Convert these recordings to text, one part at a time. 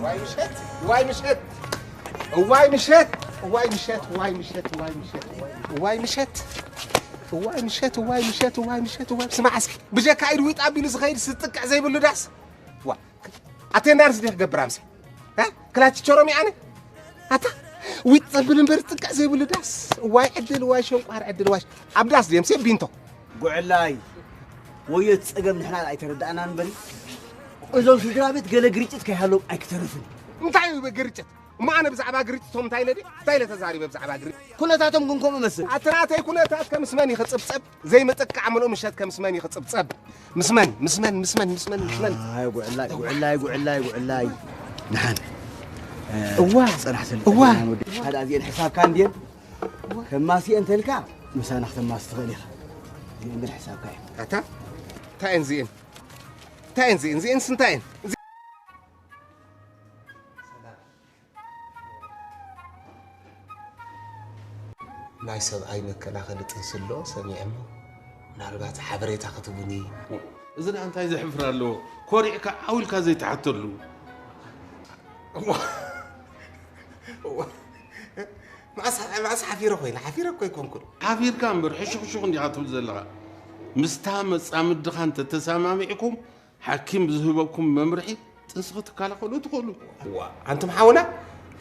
ዋይ ምሸት፣ ዋይ ምሸት፣ ዋይ ምሸት፣ ዋይ ምሸት፣ ዋይ ምሸት፣ ዋይ ምሸት፣ ዋይ ምሸት፣ ዋይ ምሸት፣ ዋይ ምሸት፣ ዋይ ምሸት፣ ዋይ ምሸት፣ ዋይ ስማዕ እስኪ፣ ብጀካ ኢድ ዊጥ ኣቢሉ ዝኸይድ ዝጥቅዕ ዘይብሉ ዳስ። ዋ፣ ኣቴንዳንስ ዲኺ ክገብር ኣምሲ? እ? ክላች ቸሮሚ ኣነ? ኣታ፣ ዊጥ ዘብል እምበር ዝጥቅዕ ዘይብሉ ዳስ። ዋይ ዕድል፣ ዋይ ሸንቋር ዕድል፣ ዋይ ሸ-፣ ኣብ ዳስ ድዮም ሴ ቢንቶ። ጉዕላይ፣ ወዮ እቲ ጸገም ንሕና ኣይተረዳእናን በሊ። እዞም ስድራ ቤት ገለ ግርጭት ከይሃሎም ኣይክተርፍን። እንታይ እዩ ግርጭት? እሞ ኣነ ብዛዕባ ግርጭቶም እንታይ ኢለ ድየ? እንታይ ኢለ ተዛሪበ ብዛዕባ ግርጭት? ኩነታቶም ግን ከምኡ መስል። ኣቲ ናተይ ኩነታት ከምስ መን ይኽጽብጸብ? ዘይምጥቃዕ ምሉእ ምሸት ከምስ መን ይኽጽብጸብ? ምስ መን? ምስ መን? ምስ መን? ምስ መን? ምስ መን? ኣይ፣ ጉዕላይ፣ ጉዕላይ፣ ጉዕላይ፣ ጉዕላይ። ደሓን። እዋ። ጽናሕ ስለ እዋ። ሓደ ኣዚኤን ሕሳብካ እንድየን። ከማሲ እንተልካ ምሳና ክተማሲ ትኽእል ኢኻ። እዚኤን ግን ሕሳብካ እዩ። ኣታ? እንታይ እየን እዚኤን? እንታይ እየን እዚኤን? እዚኤንስ እንታይ እየን? እዚ ናይ ሰብኣይ መከላኸሊ ጥንሲ ኣሎ ሰሚዐ እሞ ምናልባት ሓበሬታ ክትቡኒ። እዚ ደኣ እንታይ ዘሕፍር ኣለዎ? ኮሪዕካ ዓው ኢልካ ዘይትሓተሉ። እዋ፣ እዋ። መዓስ፣ መዓስ ሓፊረ ኮይነ? ሓፊረ እኮ ኣይኮንኩን። ሓፊርካ እምበር ሕሹኽሹኽ እንዲኻ ትብል ዘለኻ። ምስታ መጻምድኻ እንተተሰማሚዕኩም ሓኪም ብዝህበኩም መምርሒ ጥንሲ ክትከላኸሉ ትኽእሉ። እዋ፣ ኣንቱም ሓውና፣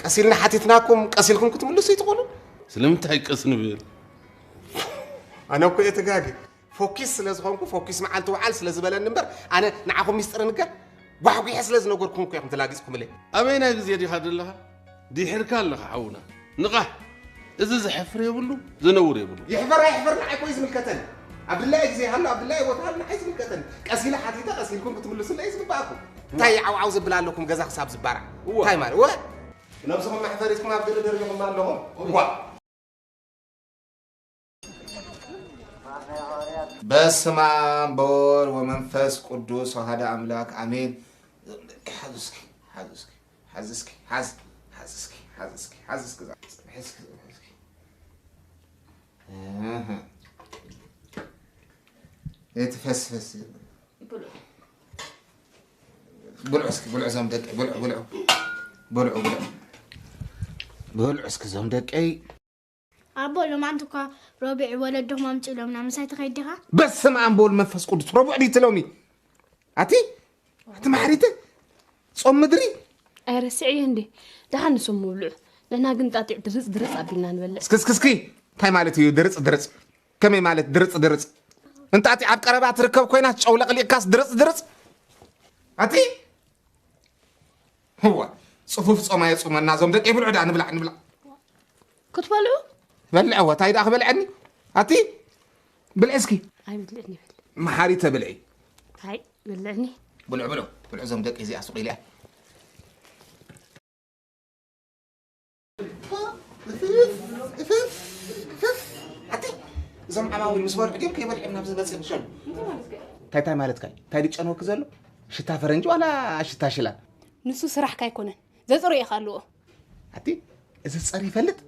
ቀስ ኢልና ሓቲትናኩም፣ ቀስ ኢልኩም ክትምልሱ ኣይትኽእሉን? ስለምንታይ ቀስ ንብል? ኣነ እኮ እየ ተጋጊ። ፎኪስ ስለ ዝኾንኩ፣ ፎኪስ መዓልቲ ውዓል ስለ ዝበለኒ እምበር፣ ኣነ ንዓኹም ሚስጥር ንገር ጓሕጒሐ ስለ ዝነገርኩም እኮ ኢኹም ተላጊጽኩምለይ። ኣበየናይ ግዜ ዲኻ ዘለኻ? ድሒርካ ኣለኻ ሓውና። ንቓሕ! እዚ ዘሕፍር የብሉ፣ ዘነውር የብሉ። ይሕፈር ኣይሕፈር ንዓይ እኮ እዩ ዝምልከተኒ። ኣብ ድላየ ግዜ ይሃሉ፣ ኣብ ድላየ ቦታ ይሃሉ ንዓይ ዝምልከተኒ። ቀስ ኢለ ሓቲተ፣ ቀስ ኢልኩም ክትምልሱለይ እዩ ዝግባኣኩም። እንታይ ዓውዓው ዘብል ኣለኩም ገዛ ክሳብ ዝባራዕ? እዋ። እንታይ ማለት? ወ-፣ ነብስኹም መሕፈሪትኩም ኣብ ገለ ደረጃኹም ኣለኹም። እዋ። በስመ አብ በወልድ ወመንፈስ ቅዱስ አሐደ አምላክ አሜን። ሓዝ እስኪ፣ ሓዝ እስኪ፣ ሓዝ እስኪ፣ ሓዝ፣ ሓዝ እስኪ፣ ሓዝ እስኪ፣ ሓዝ እስኪ፣ ሓዝ እስኪ፣ ሓዝ እስኪ፣ ሓዝ እስኪ። እህ። እቲ ፈስፈስ። ብልዑ እስኪ፣ ብልዑ እዞም ደቂ፣ ብልዑ፣ ብልዑ። ብልዑ፣ ብልዑ። ብልዑ እስኪ እዞም ደቀይ። ኣቦ፣ ሎማዓንቲ እኳ ረቡዕ ወለዶም ኣምጺኦምና፣ ምሳይ ትኸይድ ዲኻ? በስመ ኣብ ወወልድ መንፈስ ቅዱስ፣ ረቡዕ ድዩ እቲ ሎሚ? ኣቲ፣ ኣቲ ማሕሪት፣ ጾም ምድሪ? ኣይረስዕዮ እንዴ? ደሓን ንሶም ምብልዑ። ንሕና ግን ጣጢዕ ድርጽ ድርጽ ኣቢልና ንበልዕ። እስኪ፣ እስኪ፣ እስኪ፣ እንታይ ማለት እዩ ድርጽ ድርጽ? ከመይ ማለት ድርጽ ድርጽ? እንጣጢዕ ኣብ ቀረባ ትርከብ ኮይና ጨው ለቕሊቕካስ ድርጽ ድርጽ? ኣቲ፣ እዋ፣ ጽፉፍ ጾም ኣየጹመና እዞም ደቂ። ብልዑ ደኣ፣ ንብላዕ፣ ንብላዕ። ክትበልዑ? በልዐዎ፣ እንታይ ደኣ ክበልዐኒ? ኣቲ፣ ብልዒ እስኪ። ኣይብልዕን ይብል። መሓሪተ ብልዒ። ኣይ፣ ብልዕኒ። ብልዑ፣ ብልዑ፣ ብልዑ እዞም ደቂ፣ እዚኣ ሱቕ ኢለ እያ። ኣቲ፣ እዞም ዓማዊል ምስ በልዑ ድዮም ከይበልዑ ናብዚ መጽኦም ዝሸኑ? እንታይ እንታይ ማለትካ እዩ? እንታይ ድጨንወኪ ዘሎ? ሽታ ፈረንጂ ዋላ ሽታ ሽላ? ንሱ ስራሕካ ኣይኮነን፣ ዘጽርዮ ኢኻ ኣለዎ። ኣቲ፣ እዚ ጸር ይፈልጥ?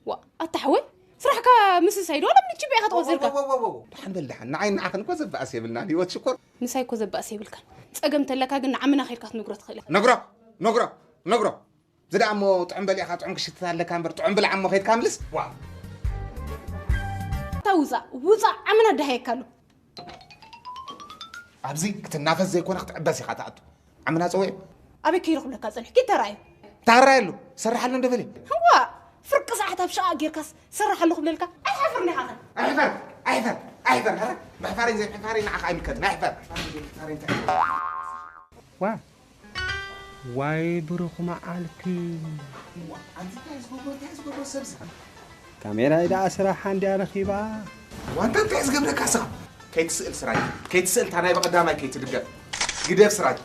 ዋ፣ ኣታ ሓወይ፣ ስራሕካ ምስሳይ ዶ ዋላ ብንቺ ቢኻ ተቖጺርካ? ወ፣ ወ፣ ወ፣ ወ፣ ደሓን በል ደሓን። ንዓይ ንዓኽን እኮ ዘበኣስ የብልናን፣ ህይወት ሽኮር። ምሳይ እኮ ዘበኣስ የብልካን። ጸገም እንተለካ ግን ንዓምና ኸይድካ ክትነግሮ ትኽእል ኢኻ። ነግሮ፣ ነግሮ፣ ነግሮ። እዚ ደኣ እሞ ጥዑም በሊዕኻ ጥዑም ክሽትት ኣለካ እምበር፣ ጥዑም ብላዕ እሞ ኸይድካ ምልስ። ዋ። እታ ውጻእ፣ ውጻእ፣ ዓምና ደሃየካ ኣሎ። ኣብዚ ክትናፈስ ዘይኮነ ክትዕበስ ኢኻ ትኣቱ። ዓምና ጸዊዑ። ኣበይ ከይዱ ክብለካ ጸኒሑ? ኪድ ተራእዮ። ተራእየሉ። ሰርሓሉ እንዶ በለ። እዋ፣ ፍርቂ ሰዓት ኣብ ሸቓቕ ጌርካስ ሰርሓሉ ክብለልካ? ኣይሓፍርን ኢኻ ኸ? ኣይሕፈር፣ ኣይሕፈር፣ ኣይሕፈር። ሕፈር፣ ምሕፋረይ ዘይምሕፋረይ ንዓኻ ኣይምልከትን። ኣይሕፈር። ዋ፣ ዋይ ብሩኽ መዓልቲ። እዋ፣ ኣንቲ እንታይ ዝገብሮ፣ እንታይ ዝገብሮ ሰብ እዚ? ካሜራይ ደኣ ስራሓ እንድያ ረኺባ። ዋንታ እንታይ ዝገብረካ ስኻ? ከይትስእል ስራይ፣ ከይትስእል፣ እታ ናይ በቐዳማይ ከይትድገም። ግደፍ ስራይ።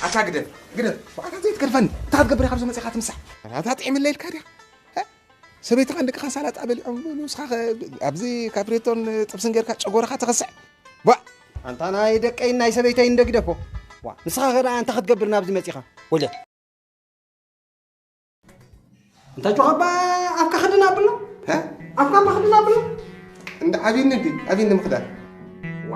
ኣታ ግደፍ፣ ግደፍ። ዋዕታ ዘይትገድፈኒ። እንታይ ክትገብር ኢኻ ኣብዚ መጺኻ ትምሳሕ? ኣታ ጥዒምለይ ኢልካ ድያ? እ? ሰበይትኻን ደቅኻን ሳላጣ በሊዖም፣ ንስኻ ኸ ኣብዚ ካፕሬቶን ጥብስን ጌርካ ጨጎራኻ ተኸስዕ? ዋ! ኣንታ ናይ ደቀይን ናይ ሰበይተይን እንዶ ግደፎ። ዋ! ንስኻ ኸ ደኣ እንታይ ክትገብር ናብዚ መጺኻ? ወለ። እንታይ ጆኻባ ኣፍካ ክድን ኣብሎ? ሀ? ኣፍካ ኣባ ክድን ኣብሎ? እንደ ዓብይኒ እንዲ፣ ዓብይኒ ምኽዳን። ዋ።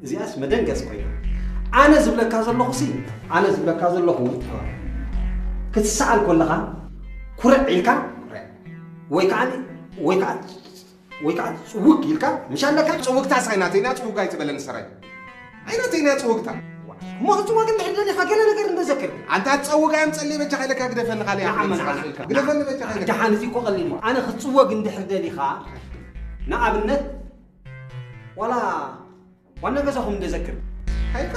እዚኣስ መደንገጽ ኮይና። ኣነ ዝብለካ ዘለኹ ሲ ኣነ ዝብለካ ዘለኹ ክትሰኣል ከለኻ ኩርዕ ኢልካ ወይ ከዓ ወይ ከዓ ወይ ከዓ ጽውግ ኢልካ ምሽ ኣለካ። ጽውግታ ሳይ ናተይና ጽውግ ኣይትበለኒ ሰራይ። ኣይናተይና ጽውግታ። እሞ ክትጽወግ እንድሕር ደሊኻ ገለ ነገር እንተዘክር። ኣንታ ትጸውግ ኣዮም ጸሊ በጃ ከይለካ ግደፈኒ ካልእ ንዓመና። ግደፈኒ በጃ ከይለካ። ደሓን እዚ እኮ ቀሊል እዩ። ኣነ ክትጽወግ እንድሕር ደሊኻ ንኣብነት ዋላ ዋና ገዛኹም እንደ ዘክር። እንታይ ኢልካ?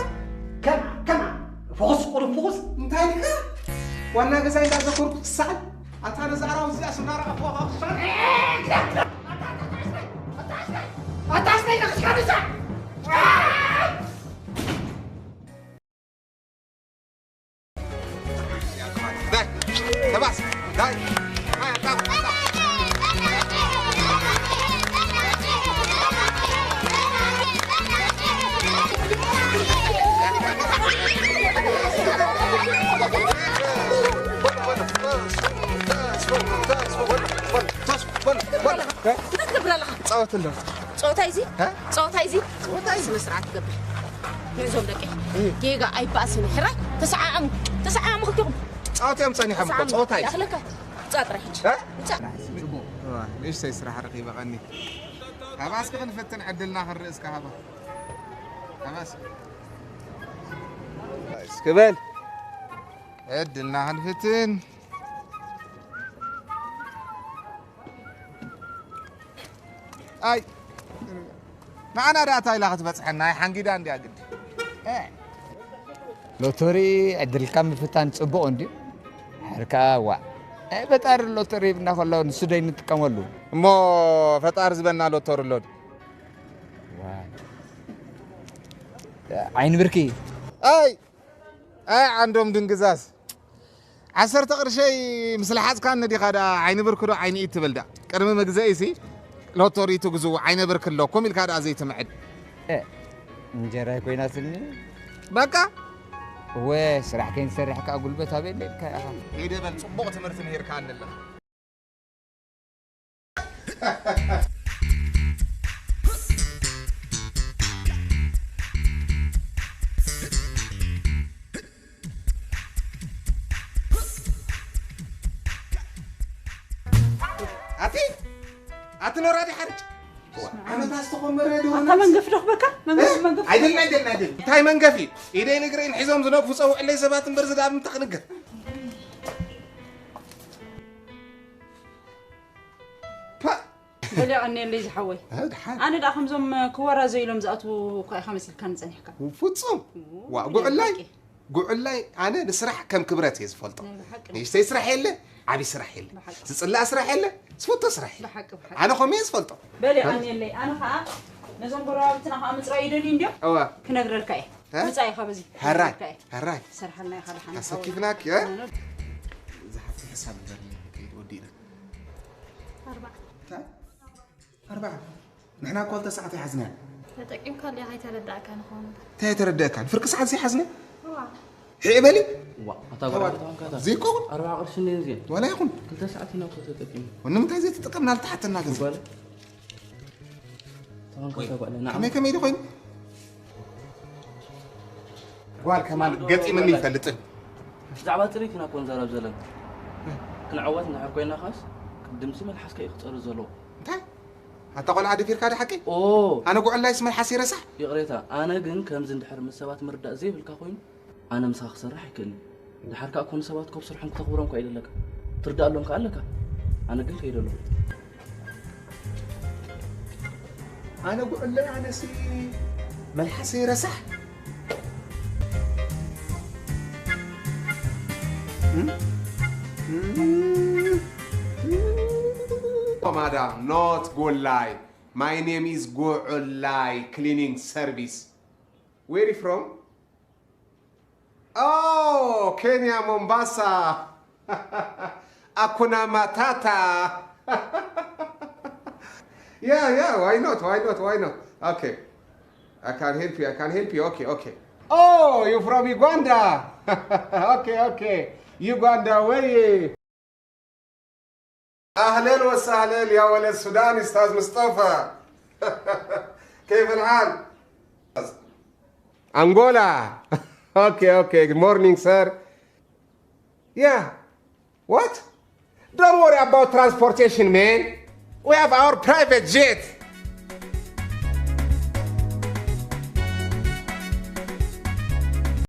ከም ከም ፍኹስ ቁሩብ ፍኹስ። እንታይ ኢልካ? ዋና ገዛይ እንዳዘከርኩ ክሰዓል ኣታ ነዛ ኣራዊት እዚኣ ስናራ ኣፎኻ ክሻል። ኣታ ኣስታይ ነክስካ ንሳ። ዳይ ተባስ ዳይ እንታይ ትገብር ኣለኻ? ጻወት ኣሎ። ጸወታ እዚ? እ? ጸወታ እዚ? ጸወታ እዩ። ስነ ስርዓት ትገብር። ንዕዞም ደቂ። እ። ጌጋ ኣይባእስን። ሕራይ ተሰዓዓሙ። ተሰዓዓሙ ክልቲኹም። ጻወት እዮም ጸኒሖም እኮ። ተሰዓዓሙ። ጸወታ እዩ። ይኣኽለካ። ውጻእ ጥራይ ሕጂ። እ? ውጻእ። እዋ፣ ንእሽተይ ስራሕ ረኺበ ቀኒ። ሃባ እስኪ ክንፍትን ዕድልና ክንርኢ እስከ ሃባ። ሃባ እስኪ። እስኪ በል። ዕድልና ክንፍትን። ኣይ፣ ንዓና ደኣ እንታይ ኢላ ክትበጽሐና? ኣይ፣ ሓንጊዳ እንድያ ግዲ። እ። ሎቶሪ ዕድልካ ምፍታን ጽቡቕ እንድዩ። ሕርካ ዋእ። ኣይ፣ ፈጣሪ ሎቶሪ ሂብና ከሎ ንሱ ዶ ኣይንጥቀመሉ? እሞ ፈጣሪ ዝበና ሎቶሪ ኣሎ ድዩ? ዋእ። ዓይኒ ብርኪ። ኣይ፣ ኣይ፣ ዓንዶም ድንግዛዝ። ዓሰርተ ቅርሸይ ምስ ለሓጽካኒ ዲኻ ደኣ ዓይኒ ብርኪ ዶ ዓይኒ ኢድ ትብል ደኣ? ቅድሚ ምግዘኢሲ ሎቶሪ ትግዝኡ ዓይነ ብርኪ ኣለኩም ኢልካ ደኣ ዘይትምዕድ። እ፣ እንጀራ ኮይናትኒ። በቃ። እወ፣ ስራሕ ከይንሰርሕ ከኣ ጉልበት ኣበይ ኣለካ ኢኻ? ከይደ በል፣ ጽቡቕ ትምህርቲ ምሂርካኒ ኣለኻ። ኣቲ ኣቲ ኖራ ዲ ሓርጭ ዓመታ ዝተኾመረ ዶ ኣታ መንገፍ ዶ በካ መንገፍ እ? መንገፍ ኣይደልን ኣይደልን ኣይደልን እንታይ መንገፊ ኢደይ ንግረይን ሒዞም ዝነግፉ ፀውዕለይ ሰባት እምበር ዝዳብ ምታ ክንገፍ ፓ በል የቐንየለይ ዝሓወይ። ኣይ፣ ድሓን። ኣነ ደኣ ከምዞም ክወራዘዩ ኢሎም ዝኣትዉ እኳ ኢኻ መሲልካኒ ጸኒሕካ። ፍጹም። ው፣ ዋ፣ ናይ ጉዕላይ፣ ብሓቂ። ጉዕላይ ኣነ ንስራሕ ከም ክብረት እየ ዝፈልጦ። ናይ ብሓቂ። ንእሽተይ ስራሕ የለ፣ ዓቢ ስራሕ የለ። ብሓቂ። ዝጽላእ ስራሕ የለ፣ ዝፈቶ ስራሕ የለ። ብሓቂ፣ ብሓቂ። ኣነ ከምኡ እየ ዝፈልጦ። በል የቐንየለይ። ኣነ ኸኣ ነዞም ጎረባብትና ኸኣ ምጽራይ ይደልዩ እንድዮም። እዋ። ክነግረልካ እየ። እ? ምጻእ ኢኻ በዚ። ሕራይ፣ ክነግረልካ እየ። ሕራይ። ሰርሓልና ኢኻ ደሓን ሓወይ። ኣሰኪፍናክ፣ እ? ኣነ ዝሓፍቲ ሕሳብ ንገርኒ፣ ከይድ ወዲእና። ኣርባዕተ። እንታይ? ኣርባዕተ። ንሕና እኮ ክልተ ሰዓት ኣይሓዝናን። ተጠቂምካ ድያ ከይተረዳእካ ንኸውን እምበር። እንታይ ኣይተረዳእካን? ፍርቂ ሰዓት ዘይሓዝና? እዋ። ሒዒ በሊ? እዋ፣ ኣታ ተዋት። ጓል ኣታ ዘይኮውን? ኣርባዓ ቅርሺ እንድየን እዚአን። ዋላ ይኹን። ክልተ ሰዓት ኢና እኮ ተጠቂምና። ንምንታይ ዘይተጠቀምናሉ ትሓተና ገንዘብ? ጓል። ተመልከት ወይ፣ ጓል፣ ንዓ። ከመይ ከመይ ኢሉ ኮይኑ? ጓል ከማን ገጢምኒ ይፈልጥን። ብዛዕባ ጽሬት ኢና እኮ ንዛረብ ዘለና። ክንዕወት እንድሕር ኮይና ኸስ፣ ቅድምሲ መልሓስካ እዩ ክጸሪ ዘለዎ። እንታይ? ኣታ ቆልዓ ደፊርካ ዶ ሓቂ? ኦ! ኣነ ጉዕላይስ መልሓስ ይረሳሕ? ይቕሬታ፣ ኣነ ግን ከምዚ እንድሕር ምስ ሰባት ምርዳእ ዘይብልካ ኮይኑ፣ ኣነ ምሳኻ ክሰርሕ ኣይክእልን። ደሓር ከኣ እኮ ንሰባት ኮብ ስርሖም ክተኽብሮም እኳ ኢደለካ። ትርዳኣሎም ከኣ ኣለካ። ኣነ ግን ከይደ ኣለኹ። ኣነ ጉዕለ ኣነሲ መልሓሰይ ረሳሕ። እም? እም? ማዳም፣ not ጉላይ። My name is ጉዕላይ cleaning service. Where you from? Oh, Kenya, Mombasa. Akuna Matata. Yeah, yeah, why not? Why not? Why not? Okay. I can help you. I can help you. Okay, okay. Oh, you from Uganda? Okay, okay. Uganda, where you? أهلين وسهلين يا ولد السودان، أستاذ مصطفى. كيف الحال؟ Angola. Okay, okay. Good morning, sir. Yeah. What? Don't worry about transportation, man. We have our private jet.